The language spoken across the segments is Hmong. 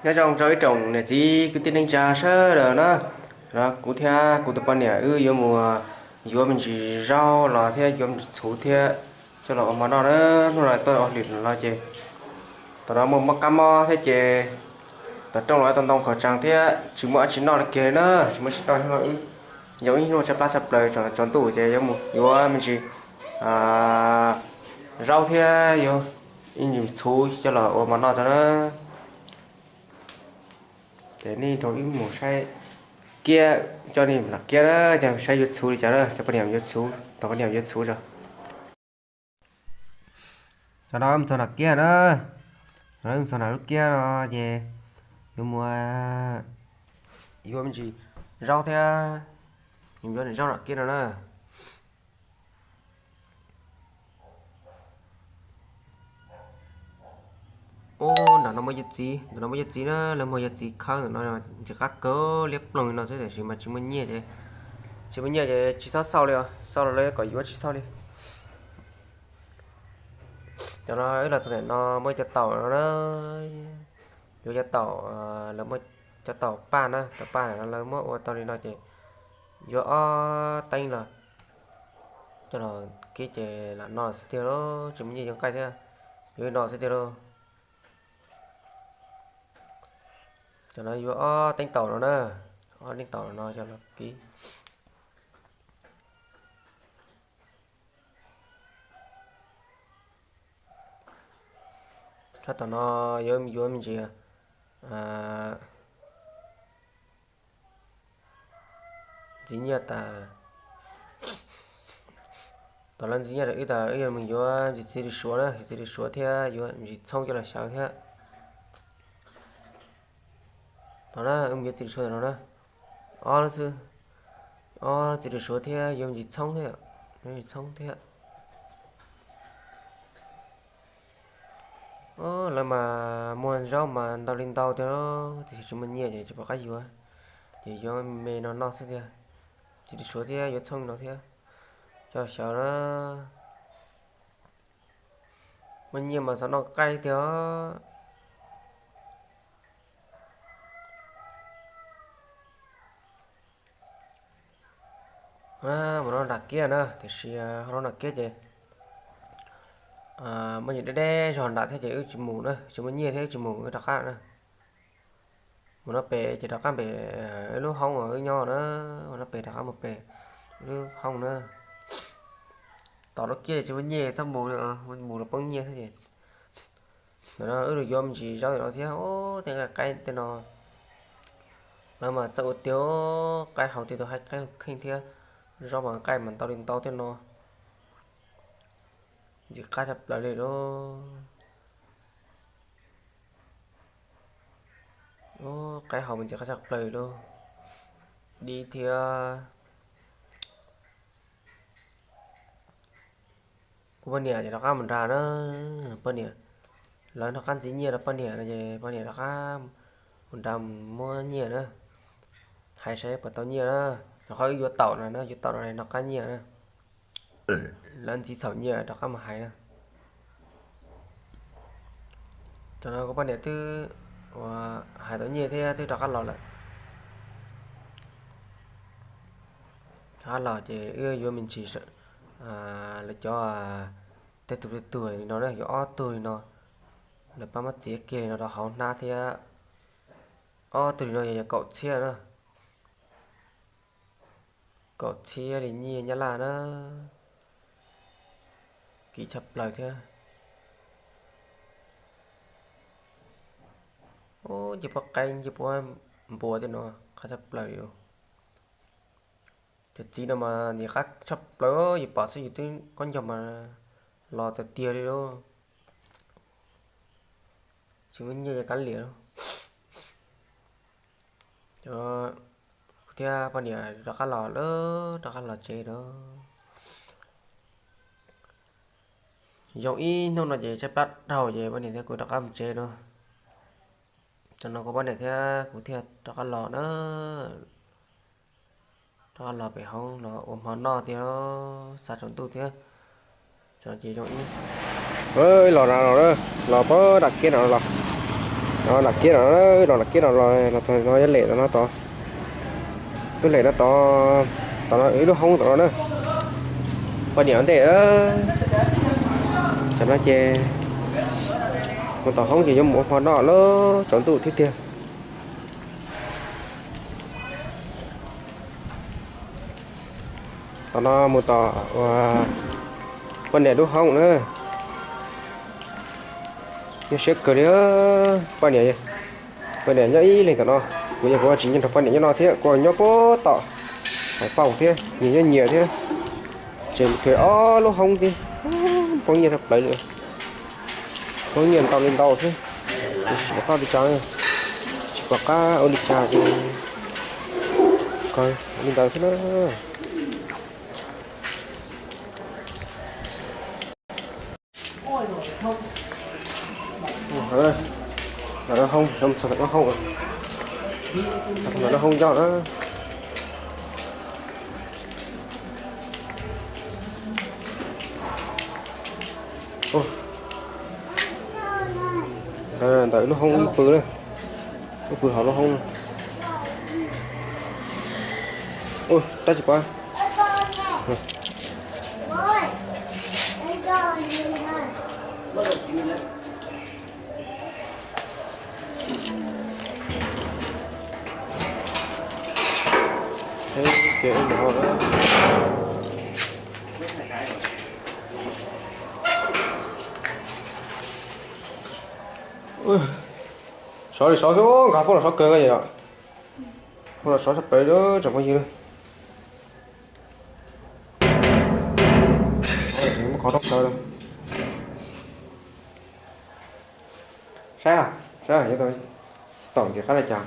Nyob zoo rau ib tsoom niam txiv kwv tij neej tsa sawv daws na. No kuv thiab kuv tus poj niam wb yuav mus yuav me ntsis zaub los thiab yuav me ntsis txhuv thiab coj los ua mov noj na. Hnub no tuaj ua hauj lwm no ces tom no muaj mob kab mob thiab ces tom rooj los tau ntoo qhov tsees thiab tsis muaj dab tsi noj li kiag li na, tsis muaj dab tsi noj. Hnub no wb zoo ib hnub tshaib plab tshaj plaws, tsaus ntuj ces yuav mus yuav me ntsis zaub thiab yuav ib ntsis txhuv coj los ua mov noj tso na. Ces nej nrog wb mus saib kiab, coj nej mus nram kiab na, coj saib yuav txhuv li cas na, coj poj niam yuav txhuv, nrog poj niam yuav txhuv tso. Cov no wb mus txog nram kiab na, cov no wb mus txog nram lub kiab no ces yuav mus yuav me ntsis zaub thiab, yuav mus yuav zaub nram kiab no na. Ub, nram no muaj yawg txiv, nram no muaj yawg txiv na, lawv muag yawg txiv khawb ntawm no, ntxim qab kawg, liab ploog li no xwb tiam sis mas tsis muaj nyiaj ces, tsis muaj nyiaj ces tsis txhob xauj li os, xauj los lawv kom yuav tsis txhob li. Cov no wb los txog ntawm no muaj cov taum no na, yuav cov taum, lawv muaj cov taum paj na, taum paj no lawv muab ua tau li no ces yuav ob teeb los coj los kib ces lam no xwb tiag lauj, tsis muaj nyiaj yuav nqaij thiab, yuav li no xwb tiag lauj. Cov no yuav ob teeb taum no na, ob teeb taum no coj los kib. Tshaj tom no yuav yuav me ntsis ntxiv nyiaj tas, tom lawv ntxiv nyiaj tas wb tas wb yuav mus yuav ntxiv txiv lws suav na, txiv lws suav thiab yuav ntsis txhoob coj los xyaw thiab. Tom na wb mus yuav txiv lws suav tom no na, ob lub xwb, ob txiv lws suav thiab yuav ntsis txhoob thiab, ntsis txhoob thiab. Lawv mas muag zaub mas ntau li ntau tiag, tiam sis tsis muaj nyiaj ces tsis pom qab yuav, ces yuav me no noj xwb tiag. Txiv lws suav thiab yuav txhoob no thiab, coj xyaw na. Muaj nyiaj mas xav noj qaij tiag. Mus no nram kiab na, tiam sis ho no nram kiab ces muaj ntsis deb deb zog nram thiab ces wb tsis mus na, tsis muaj nyiaj thiab wb tsis mus, wb rov qab na. Mus no pem ces rov qab pem wb lub hoob uas wb nyob na, mus no pem rov qab mus pem wb lub hoob na. Tom lub kiab tsis muaj nyiaj txhob mus, mus los poob nyiaj xwb ces. Ntawm no wb los yuav me ntsis zaub ntawm no thiab, tej nqaij qaib tej no lawv mas txawj ua tiag, qaib haus tej tau haib qaib kheej thiab, zaub mas nqaij mas ntau li ntau tej no. Ntxim qab tshaj plaws li lauj. Qaib haus mas ntxim qab tshaj plaws li lauj. Dib thiab. Kuv poj niam ces rov qab mus nram na, poj niam, lawv rov qab ntxiv nyiaj rau poj niam no ces poj niam rov qab mus nram muab nyiaj na, hais saib puas tau nyiaj na. Rau qhov wb yuav taum no na, yuav taum no rov qab nyiaj na, lawv ntxiv txhaum nyiaj rov qab mus hais na. Cov no kuv poj niam twb uas hais tau nyiaj thiab twb rov qab los lawm. Rov qab los ces wb yuav me ntsis, lawv cov tej tug tej tug li no na, yuav ob tug li no, lawv pab muab txiav kiag li no rau hauv hnab thiab. Ob tug li no yog kaum txhiab na. Kaum txhiab li nyiaj nyab laj na. Kim tshaj plaws thiab. Ub, nce puab qaib nce puab npua tej no qab tshaj plaws li. Cov txiv no mas ntxim qab tshaj plaws, yus pom xwb yus twb qaub ncaug mas los tiag tiag li lauj. Tsis muaj nyiaj ces kav liam lauj. Cov, kuv thiab poj niam rov qab los lawm, rov qab los tsev lawm. Zoo ib hnub no ces tshaib plab dhau ces poj niam thiab kuv rov qab mus tsev lawm. Tam no kuv poj niam thiab kuv thiaj rov qab los na. Rov qab los pem hoob los ua hmo noj thiab, xa tsaus ntuj thiab. Tam no ces zoo ib, los na, los na, los pab nram kiab no los. Los nram kiab no, los nram kiab no, los txog no yog lem no tod. Lub lem no tod, tom no ib lub hoob tom no na. Poj niam ntej, tam no ces mus tom hoob ces yuav mus ua hmo noj lawm, tsaus ntuj thiab tiag. Tom no mus tom poj niam lub hoob na. Nyuaj siab kawg li, poj niam, poj niam nyob ib leeg tom no. Kuv yog kuv tsis nyiam nrog poj niam nyob no thiab, kuv nyob puag tom hais pauj thiab, nyias nyob nyias thiab. Tseem thuam ob lub hoob thiab, poob nyiaj tshaj plaws li. Poob nyiaj ntau li ntau xwb, tsis pom qab ua li cas, tsis pom qab ua li cas ces ua li ntawd xwb na. Hoob, hoob nco na. Ntawm lub hoob ib pw na, ib pw hauv lub hoob. Ua dab tsi pom? Sov li sov xwb, nqa foob los sov kawg yom. Foob los sov tshaj plaws tsoom phooj ywg. Muab qhov rooj kaw. Saib, saib, tau nti qab li cas.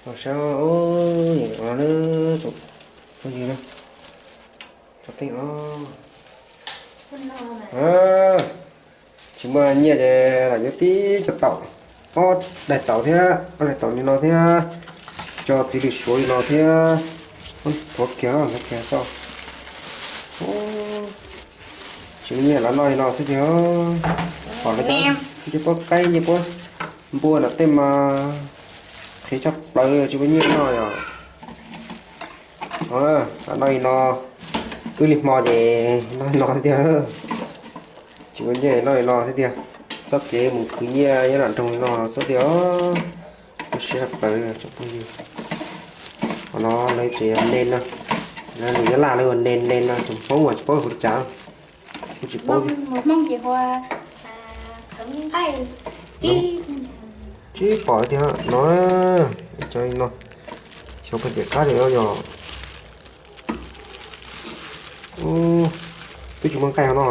Saib, tsoom phooj ywg, tsoom teej os. Tsis muaj nyiaj ces lam yuav tib co taum, ob daim taum thiab, ob daig taum li no thiab, cov txiv lws suav li no thiab. Thuav kiag, thuav kiag tso. Tsis muaj nyiaj los noj li no xwb tiag. Pom lawv cov ncej puab qaib ncej puab npua nram tej mas qhiav tshaj plaws, tsis muaj nyiaj noj yom. Noj li no, wb li hmo ces noj li no xwb tiag. Tsis muaj nyiaj noj li no xwb tiag. Txoj kev mus khwv nyiaj nyob nram nroog li no xwb tiag. Lub siab tshaj plaws tsoom phooj ywg. Qhov no lawv tias nen no, lus Nyab Laj lawv ua nen, nen no tsoom Hmoob mas tsis paub hu li cas. Kuj tsis paub. Tsis pom tiag no, cov no xyov puas tias qab li yog. Twb tsis muaj nqaij no,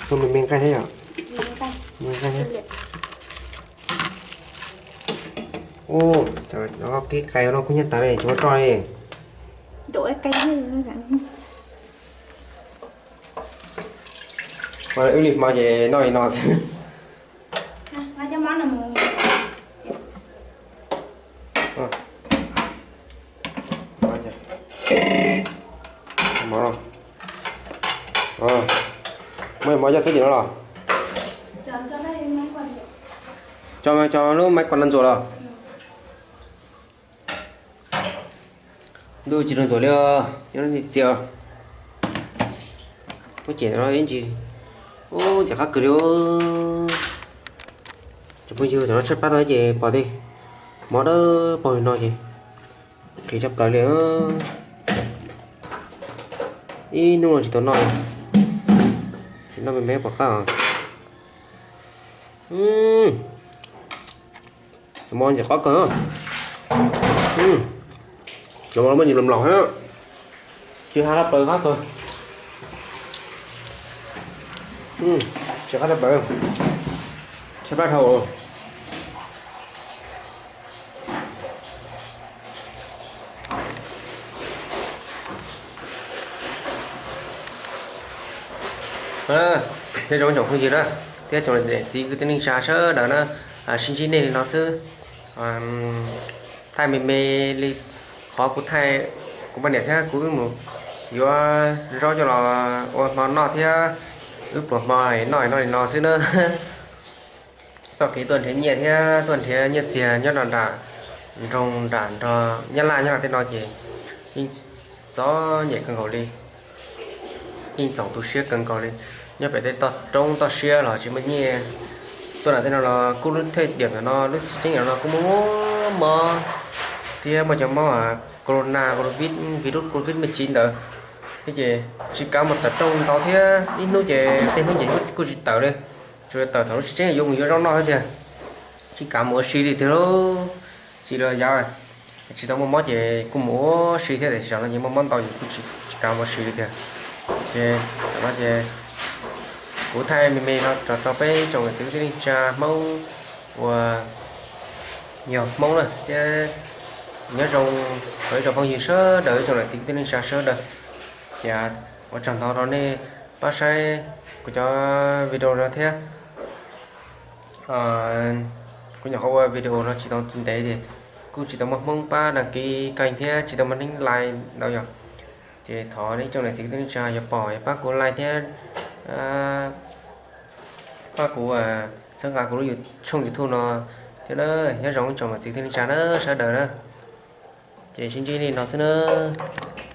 muaj me me nqaij thiab yom. Me nqaij thiab. Ub, kib qais no kuj nyab tas li, tsis muaj roj li. Wb li hmo ces noj li no xwb. Muaj mov coj xwb tim no los? Cov lub maiv kuas no ntxuam los? Ntuj tsis rau ntxuam li os, nyob txias. Muab cem no ib ntsis. Ub, ntxim qab kawg li. Tsoom phooj ywg, tam no tshaj plab no ces pom tej mov dawb paug li no ces qhis tshaj plaws li. Ib hnub no tsis tau noj, tsis noj me me pom qab os. Mov ntxim qab kawg. Cov mov muaj ntsis mlom mlom thiab. Tsis haj lab plaws qab kawg. Tsis qab tshaj plaws. Tshaj plab dhau. Nyob zoo tsoom phooj ywg na, thiab tsoom niam txiv kwv tij neej tsa sawv daws na, sib ntsib nej li no xwb. Thaij me me li qhov kuv thaij, kuv poj niam thiab kuv wb mus yuav zaub coj los ua hmo noj thiab Wb pluas hmo noj noj li no xwb na. Txoj kev tuaj nrhiav nyiaj thiab tuaj nrhiav nyiaj txiag nyob rau nram nroog nram nrog Nyab Laj nyob tej no ces yeej txom nyem kawg nkaus li, yeej txaus tu siab kawg nkaus li. Nyob pem tej toj roob toj siab los tsis muaj nyiaj. Tuaj nram tej no los kuj lub thej diam ntawm no lub tseeb ntawm no kuj muaj mob thiab muaj cov mob corona, covid, virus covid mười chín ntawd thiab ces tsis kav mus tawm rooj ntau thiab. Ib hnub ces tej hnub ces kuj tsis tawm li, tsuas tawm thaum lub sib tseeb yuav mus yuav zaub noj thiab tiag. Tsis kav mus ua si li tiag lauj. Txiv los yav tsis tau muaj mob ces kuj mus ua si thiab tiam sis no ces muaj mob ntau ces kuj tsis kav mus ua si li tiag. Ces tam no ces kuv thaij me me no rau peb tsoom niam txiv kwv tij neej tsa Hmoob uas yog Hmoob na thiab nyob zoo rau ib tsoom phooj ywg sawv daws, ib tsoom niam txiv kwv tij neej tsa sawv daws. Ces ua tsaug ntau rau nej pab saib kuv cov video no thiab. Kuv nyuam qhuav ua video no tsis tau ntev ces kuj tsis tau muaj Hmoob pab đăng ký kênh thiab tsis tau muaj neeg like ntau yog. Ces thov ib tsoom niam txiv kwv tij neej tsa yog pom pab kuv like thiab pab kuv txhawb nqa kuv lub tshooj YouTube no thiab na. Nyob zoo ib tsoom niam txiv kwv tij neej tsa na sawv daws na. Ces sib ntsib li no xwb na.